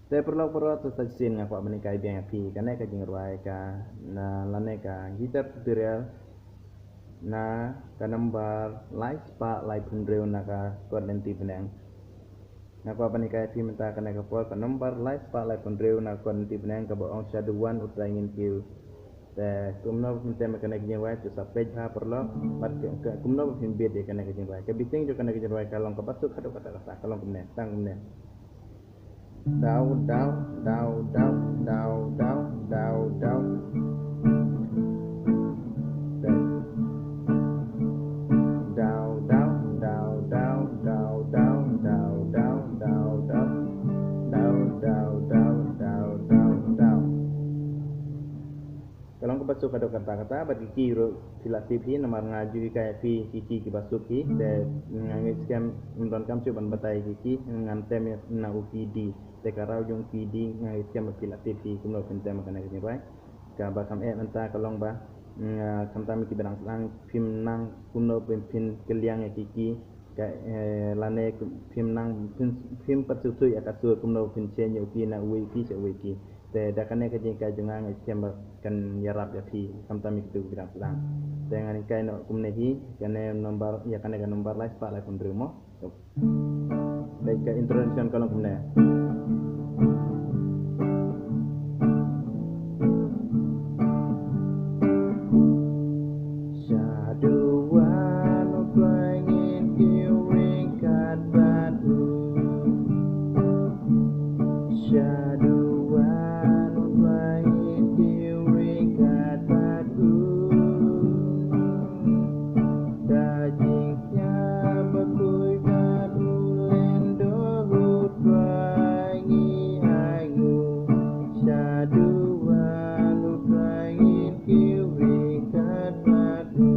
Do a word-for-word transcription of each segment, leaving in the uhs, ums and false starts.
Te paralok baroh, te sa shisien nga kwah ban hikai biang ïa phi kane ka jingrwai ka, na lane ka guitar tutorial na ka number lai spah lai phew hynriew na ka kot lynti bneng. Nga kwah ban hikai ïa phi mynta kane ka por ka number lai spah lai phew hynriew na ka kot lynti bneng kaba ong sha duwan u trai ngin kiew. Te kumno ba phin tem ïa kane ka jingrwai, to sa peit bha paralok, bad ka, ka, kumno ba phin beat ïa kane ka jingrwai. Ka beating jong kane ka jingrwai ka long kaba suk haduh katta katta, ka long kumne, tang kumne. Daw, daw, daw, daw, daw, daw, daw, daw. Daw, daw, daw, daw, daw, daw, daw, daw, daw, daw. Daw, daw, daw, daw, daw, daw. Ka long kaba suk haduh katta katta, bad ki key ruh phi la tip hi, namar nga ju hikai ïa phi ki key kiba suk hi, te nga ngeit skhem ym donkam shuh ban batai ki key, ngan tem ïa na u key D, te ka raw jong u key D nga ngeit skhem ba phi la tip hi kumno phin tem ïa kane ka jingrwai. Kaba kham eh mynta ka long ba, mm, ah, khamtam ïa kiba dang sdang phim nang kumno phin, phin kylliang ïa ki key, ka, eh, lane phim nang, phim, phim pat shu shu ïa ka sur kumno phin change ïa u key na uwei u key sha uwei u key. Te da kane ka jinghikai jong nga nga ngeit skhem ba kan ïarap ïa phi, khamtam ïa kito kiba dang sdang. Te ngan hikai noh kumne hi, kane number, ïa kane ka number lai spah lai phew hynriew mo. Te ka introduction ka long kumne. Sha duwan u trai ngin kiew ryngkat bad u. Sha duwan u trai ngin kiew ryngkat bad u. Ka jingkiew ba khuid bad u lyngdoh u trai ngi ainguh. Sha duwan u trai ngin kiew ryngkat bad u.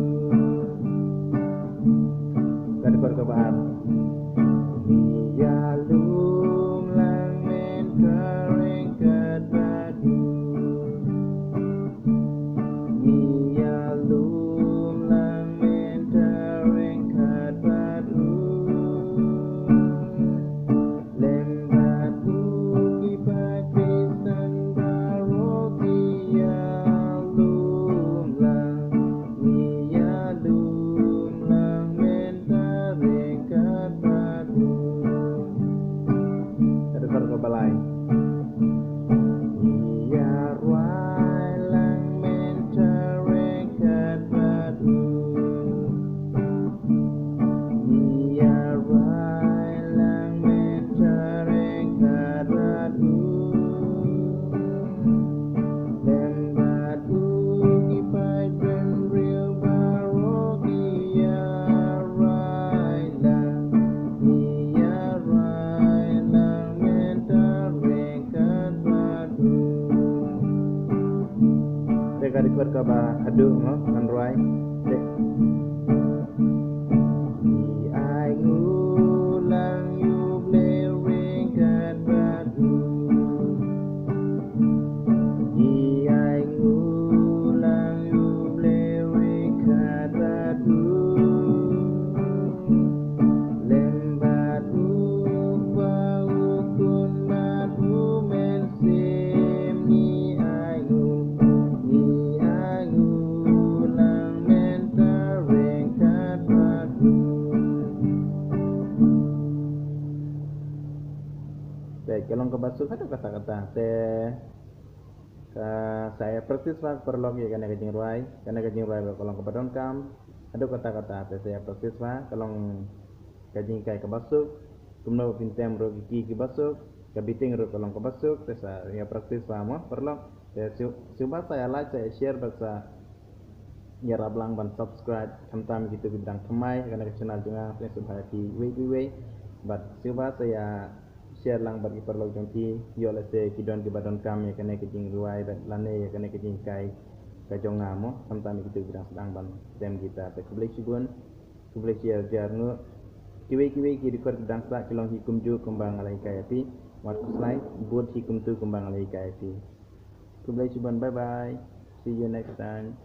Ka dei kaba ar. Ngi ïalum lang mynta ryngkat bad u. Ngi ïalum lang mynta ryngkat bad u. Lem bad u ki paid Khristan baroh ki ïalum lang. Ngi ïalum lang mynta ryngkat bad u. Ka dei kaba lai. Ngi ïarwai lang mynta ryngkat bad u. Ngi ïarwai lang mynta ryngkat bad u. Lem bad u ki paid briew baroh ki ïarwai lang. Ngi ïarwai lang mynta ryngkat bad u. Te ka dei kawei kaba haduh mo ngan rwai. Te. Ngi ainguh lang ïa U Blei ryngkat bad u. Ngi ainguh lang ïa U Blei ryngkat bad u. Lem bad u Kpa, u Khun bad u Mynsiem. Ngi ainguh, ngi ainguh lang mynta ryngkat bad u. Te ka long kaba suk haduh katta katta. Te ka sa ïa practice bha paralok ïa kane ka jingrwai, kane ka jingrwai ka long kaba donkam haduh katta katta. Te sa ïa practice bha, ka long ka jinghikai kaba suk. Kumno phin tem ruh ki key kiba suk, ka beating ruh ka long kaba suk. Te sa ïa practice bha mo paralok. Te shu, shuwa sa ïa like, sa ïa share bad sa ïarap lang ban subscribe, khamtam kito kiba dang thymmai ha kane ka channel jong nga. Thanks bha ïa phi uwei pa uwei. Bad shuwa sa ïa share lang bad ki paralok jong phi, ïoh lehse ki don kiba donkam ïa kane ka jingrwai bad lane ïa kane ka jinghikai ka jong nga mo, khamtam ïa kito kiba dang sdang ban tem guitar. Te khublei shibun, khublei shihajar nguh. Kiwei kiwei ki record kiba dang sah ki long hi kumjuh kumba nga la hikai ïa phi. Wat khuslai, bud hi kumto kumba nga la hikai ïa phi. Khublei shibun, bye bye. See you next time.